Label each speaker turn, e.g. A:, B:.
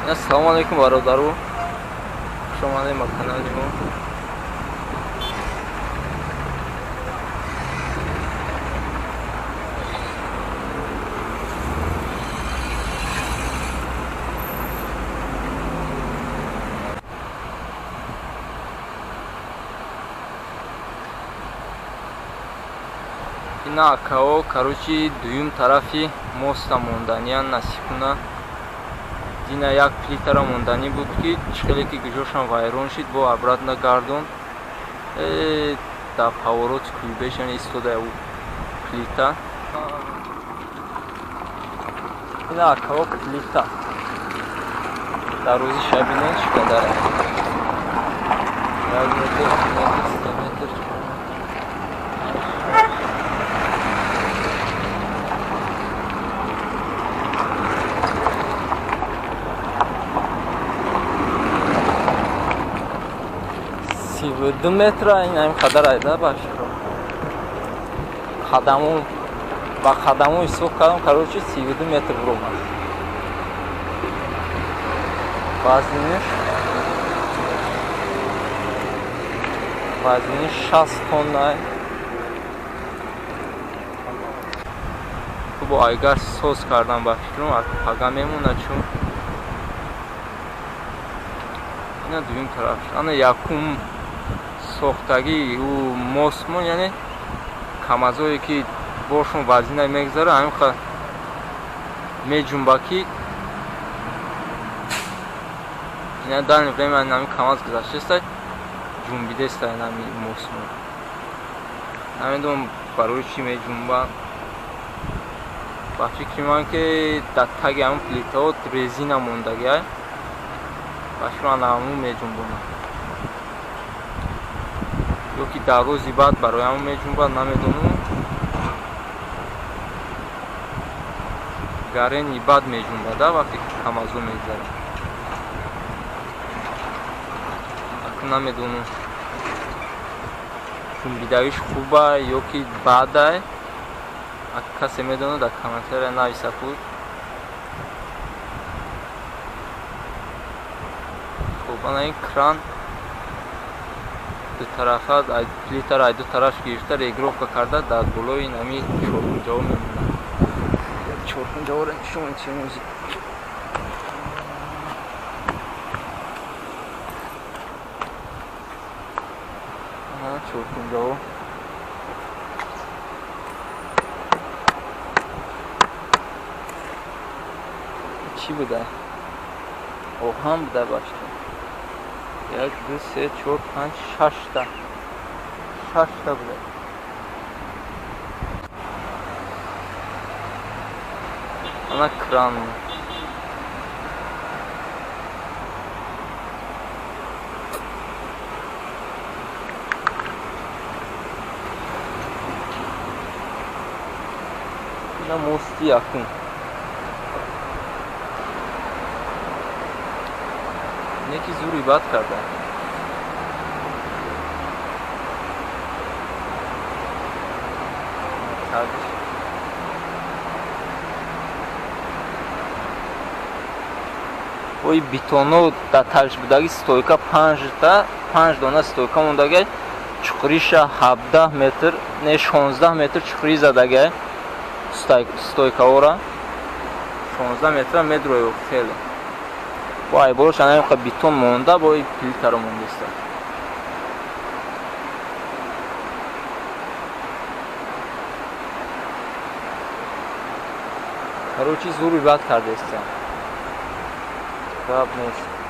A: Ассалому алайкум бародару. Хуш омадед ба канали мо. Ина акао, короче, дуюм тарафи моста монданиян насиб куна. Дина як плитара монданӣ буд, ки хеле ки гижошам вайрон шид, бо обратно гардон. Дар поворот кӯйбешан истода ӯ плита. Ина акао плита. Дар рӯзи шабинен чӣ қадар? 1 метр, 2 метр, 3 метр, 4 метр. 32 метра ин ҳам қадар айда башро. Қадаму ба қадаму ҳисоб кардам, короче, 32 метр буромад. Вазниш 60 тонна. Бо айгар соз кардам ба фикрам, пага мемонад чун. Ина дуюм тараф. Ана якум сохтагӣ ӯ мостмон, яъне камазое ки бошон вазина мегзара, ҳамин меҷунба ки ина дальний время ҳамин камаз гузаштеста, ҷунбидеста ҳамин мостмон. Намедонам барои чӣ меҷунба. Ба фикри ман ки дар таги ҳамин плитаҳо резина мондагиай, ба фикри ман ҳамун меҷунбонад. Ё ки дар рӯзи баъд барои ҳамон меҷунбад, намедонам. Гарени бад меҷунбад, вақте ки камазо мегзарад. Акун намедонам ҷунбидавиш хуба ё ки бадай. Ак касе медонад, дар комментария нависа худ. Хуб, ана ин кран ду тарафа плитара ай ду тараф гирифта регировка карда дар болои ин ҳами чоркунҷаҳо мемонад. Чоркунҷаҳоро нишон медиҳем. Чоркунҷаҳо. Чӣ буда? Оҳан буда башта. 1, 2, 3, 4, 5, 6 та. 6 та буда. Ана кран. Ина мости якум. Неки зури бад карда. Ой, бетоно дар тагш будаги стойка 5 та, 5 дона стойка мондагай, чуқуриша 17 метр, не, 16 метр чуқурӣ задагай стойкаора. 16 метра медрои хеле. Бо айборош ана бетон монда, бо плитаро мондеста. Короче, зури бад кардеста. Гап нест.